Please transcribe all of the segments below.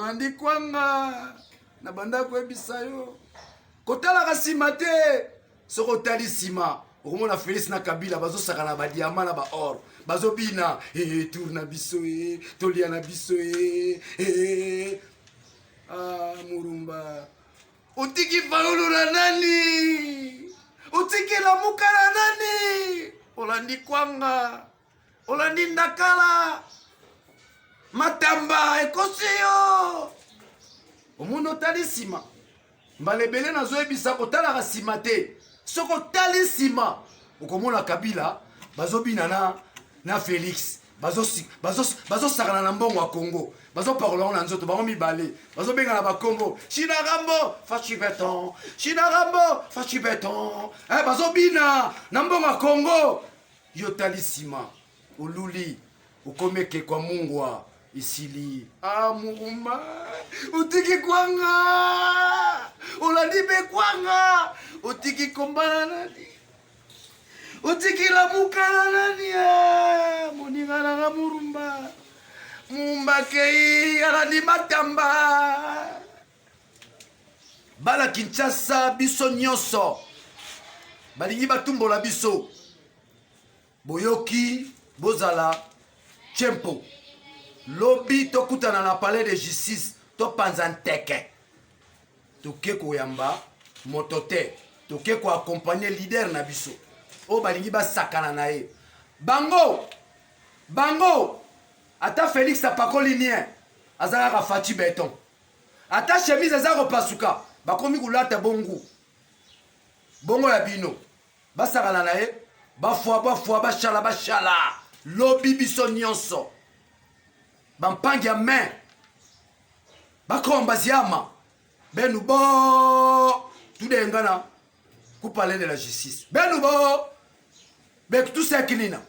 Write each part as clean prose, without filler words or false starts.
Olandi kwanga na banda koyebisa yo kotalaka nsima te. Soki otali nsima, okomona Félix na Kabila bazosaka na badiama na baor, bazobina e tour na biso e tolia na biso e e. Ah, Murumba, otiki Fayulu na nani? Otiki Lamuka na nani? Olandi kwanga, olandi ndakala, matamba ekosi yo. Omoni, otali nsima mbala ebele. Nazoyebisa, kotalaka nsima te. Soki otali nsima, okomona Kabila bazobina na Félix, bazosakana bazo na mbongo ya Congo, bazopakola yango na nzoto bango mibale, bazobengana bakombo Shina Rambo, Fatshi Béton, Shina Rambo, Fatshi Béton, eh, bazobina na mbongo ya Congo. Yo tali nsima, oluli, okomi ekekwa mungwa esili. Ah, Murumba, otiki kwanga, olandi mpe kwanga, otiki kombana nani, otiki Lamuka na nani? Ah, moninga nanga Murumba, Mumba kei alandi matamba. Bala Kinshasa, biso nyonso balingi batumbola biso. Boyoki, bozala tchempo. Lobi tokutana na palais de justice, topanza nteke. Toke koyamba moto te, toke koaccompagner leader na biso oyo balingi basakana na ye. Bango bango, ata Félix apakoli nien, aza kaka Fatshi Béton. Ata chemise eza kopasuka, bakomi kolata bongu bongo ya bino, basakana na ye. Bafwa bafwa, bashala bashala. Lobi biso nyonso bampangi ya main bakomba ziama benu bo tudengana ku palais de la justice. Benu bo bekutusekinina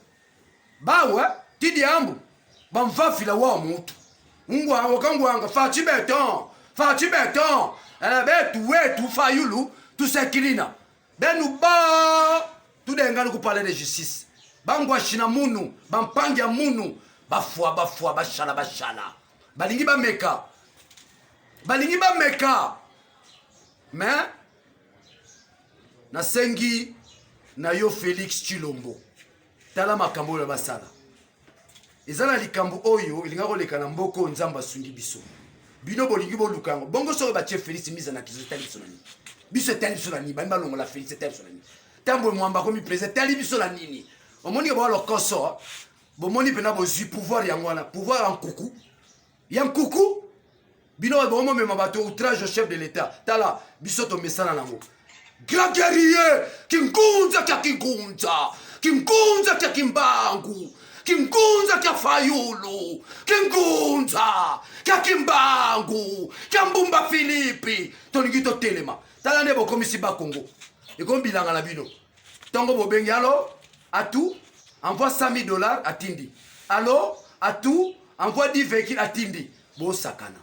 bawe tidiambu bamvafila wa mutu ngwanga wakangwanga Fatshi Béton, Fatshi Béton, eh, betu wetu Fayulu tusekilina benu ba tudengana ku palais de justice. Bangwashina munu, bampangi ya munu, bafwa bafwa, bashala bashala. Balingi bameka, balingi bameka, mais nasengi na yo Félix Tshilombo, tala makambo oyo basala. Eza na likambo oyo elinga koleka na mboka oyo. Nzambe asungi biso, bino bolingi boluka yango bongo. Soki batie Félix mise na kizo, etali biso na nini? Biso etali biso na nini? Balingi balongola Félix, etali biso na nini? Ntango Mwamba akomi président, etali biso na nini? Omoni ke boa lokoso, bomoni mpena bozwi pouvoir yango wana, pouvoir ya nkuku, ya nkuku. Bino bomomema bato outrage au chef de l'État. Tala, biso tomesana nango. Grand guerrier Kingunza kya Kingunza, Kingunza kya Kimbangu, Kingunza kya Fayulu, Kingunza kya Kimbangu kya Mbumba Filipi, tolingi totelema. Tala nde bokomisi Bakongo ekomi bilanga na bino. Ntongo bobengi: "Allo, atu envoie 100 000 dollars", atindi. "Allo, atu envoie 10 véhicule", atindi. Bosakana,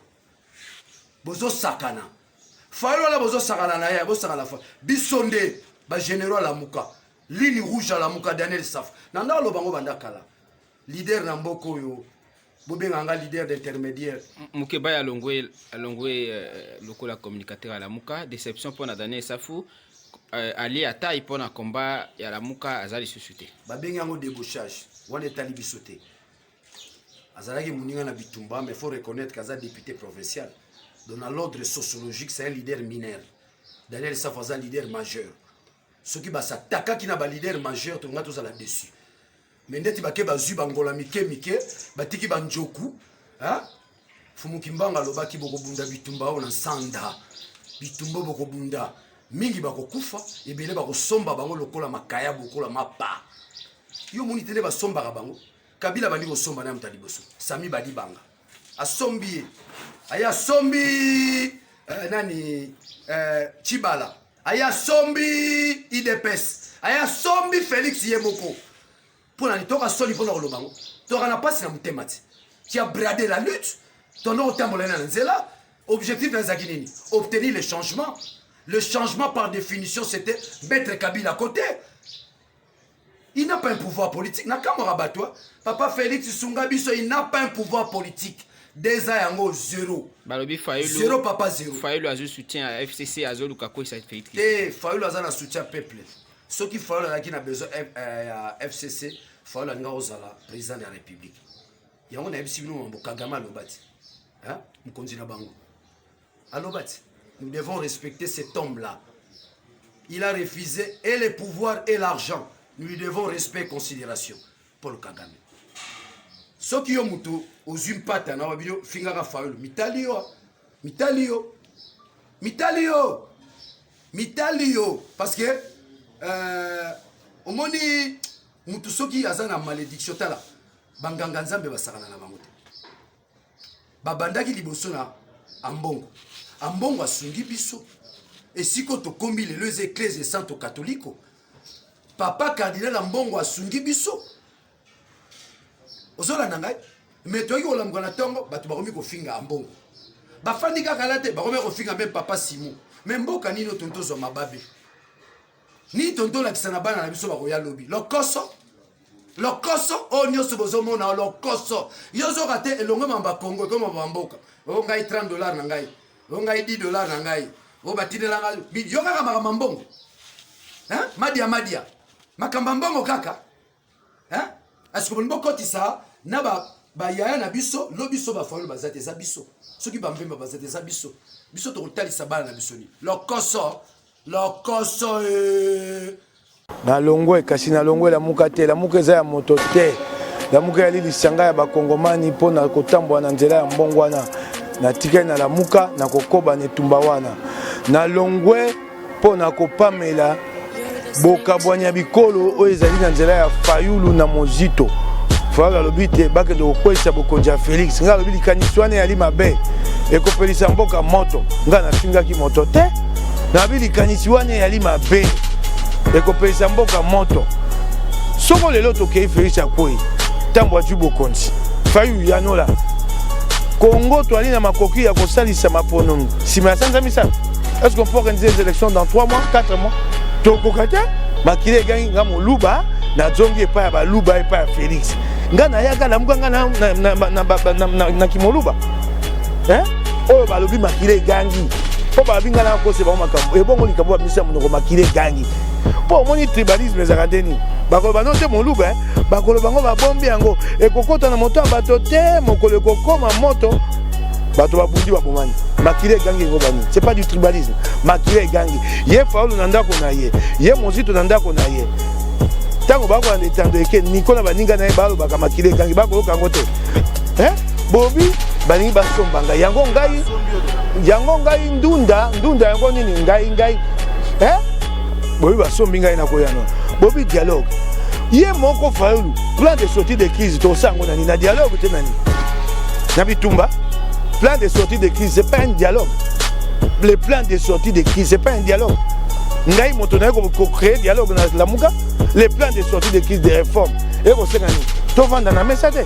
bozosakana Fayulu wana, bozosakana na ye, bosakana fa. Biso nde bagénéraux Alamuka, ligne rouge Alamuka. Daniel Safu na nda aloba ngo banda kala, leader na mboka oyo bobenganga leader d'intermédiaire. Mokeba alongwe, alongwe lokola communicateur Alamuka. Déception mpona Daniel Safu, ali atai mpona combat ya Lamuka, aza lisusu te. Babengi yango débauchage wana, etali biso te. Azalaki moninga na bitumba, mais faut reconnaître qu'aza député provincial. Donc na l'ordre sociologique, c'est un leader mineur. Daniel Safu aza leader majeur. Soki basatakaki na baleader majeur, tonga tozala dessus. Mais ndeti bake bazwi bangola mike mike, batiki banjoku. Fumuki Mbanga alobaki: "Bokobunda bitumba oyo na nsanda, bitumba oyo bokobunda mingi, bakokufa ebele, bakosomba bango lokola makaya, lokola mapa." Yo omoni te nde basombaka bango? Kabila bandi kosomba na moto ya liboso, Sami Badibanga, asombi ye, aye asombi nani, Chibala, aye asombi UDPS, aye asombi Félix ye moko. Mpo na toka soni mpona koloba ngo, toka na mpasi na motema ti tu as bradé la lutte. Tondo kotambola na nzela, objectif na ezalaki nini? Obtenir le changement. Le changement, par définition, c'était mettre Kabila à côté. Il n'a pas un pouvoir politique. Nakamwaka bato. Papa Félix sunga biso, il n'a pas un pouvoir politique. 2 ans yango zéro. Balobi Fayulu, zéro papa, zéro. Fayulu azwi soutien ya FCC, azoluka kwesa Félix. Te, Fayulu aza na soutien peuple. Soki Fayulu azalaki na besoin ya FCC, Fayulu alinga kozala président de la République. Yango nayebisi bino mambo Kagame aloba ti, mokonzi na bango aloba ti: nous devons respecter cet homme là il a refusé et le pouvoir et l'argent. Nous lui devons respect et considération. Paul Kagame, soki yo moto ozwi mpata na babino, fingaka Fayulu, mitali yo, mitali yo, mitali yo, mitali yo, parce que omoni mutu soki aza na malédiction. Tala, banganga Nzambe basakana na bango te. Babandaki liboso na Ambongo. Ambongo asungi biso esika tokombi lelo, eza Eglise Santo Katoliko. Papa cardinal Ambongo asungi biso. Ozolanda ngai? Me toyaki kolamuka na ntongo, bato bakomi kofinga Ambongo. Bafandi kaka la te, bakomi kofinga mpe papa Simon. Me mboka nini oyo tonto ozwa mababe nini? Tonto olakisa na bana na biso bakoya lobi. Lokoso, lokoso oyo nyonso bozomona, lokoso. Yo ozoka te, elongo mamba Kongo ekoma bamboka oyo. Ngai 30 $ na ngai oyo, ngai 10 $ na ngai oyo batindela ngai. Yo kaka makambo mbongo, madia madia, makambo ya mbongo kaka. Est-ce bolingi bokotisa na bayaya na biso? Lo biso bafayulu baza te, eza biso. Soki bambemba baza te, eza biso. Biso tokotalisa bana na biso nini? Lokoso, lokoso e. Nalongwe, kasi nalongwe Lamuka te. Lamuka eza ya moto te. Lamuka eyali lisanga ya bakongomani mpo na kotambola na nzela ya mbongo wana. Natikali na Lamuka na kokoba na etumba wana. Nalongwe mpo na kopamela bokabwani ya bikolo oyo ezali na nzela ya Fayulu na Mozito. Fayulu alobi te bakende kokweyisa bokonzi ya Félix. Ngai alobi likanisi wana eyali mabe, ekopelisa mboka moto. Ngai nafingaki moto te. Nabi likanisi wana eyali mabe, ekopelisa mboka moto. Soko lelo tokei, Félix akwei, ntango azwi bokonzi, Fayulu yanola Kongo. Toali na makoki ya kosalisa maponomi nsima ya sanza 3. Est-ce qu'on peut organiser des élections dans 3 mois, 4 mois? Tokoka te. Makili egangi. Nga moluba, nazongi epai ya baluba, epai ya Félix. Nga nayaka Lamuka, nga na kimoluba oyo balobi makili egangi, mpo balobi nga nakosa bango makambo ebongo likambo bamisa ya monoko. Makili egangi mpo omoni tribalisme ezalaka ndeni. Bakoloba no te moluba, bakoloba ngo babombi yango, ekokota na moto ya bato te. Mokolo ekokoma moto, bato babundi, babomani. Makili egangi yango bani? C'est pas du tribalisme. Makili egangi. Ye Fayulu na ndako na ye, ye Mozito na ndako na ye, ntango bakolanda etando eke niko na baninga na ye, balobaka makili egangi, bakoyoka yango te. Bobi balingi basomba ngai yango, ngai yango, ngai ndunda ndunda yango nini, ngai ngai. Bobi basombi ngai na koyano. Bobi dialogue, ye moko Fayulu, plan de sortie de crise tosala yango nani? Na dialogue te, nani na bitumba. Plan de sortie de crise, c'est pas un dialogue. Le plan de sortie de crise, c'est pas un dialogue. Ngai moto naye kocréer dialogue na Lamuka? Le plan de sortie de crise, de réforme, ekosenga nini? Tovanda na mesa te.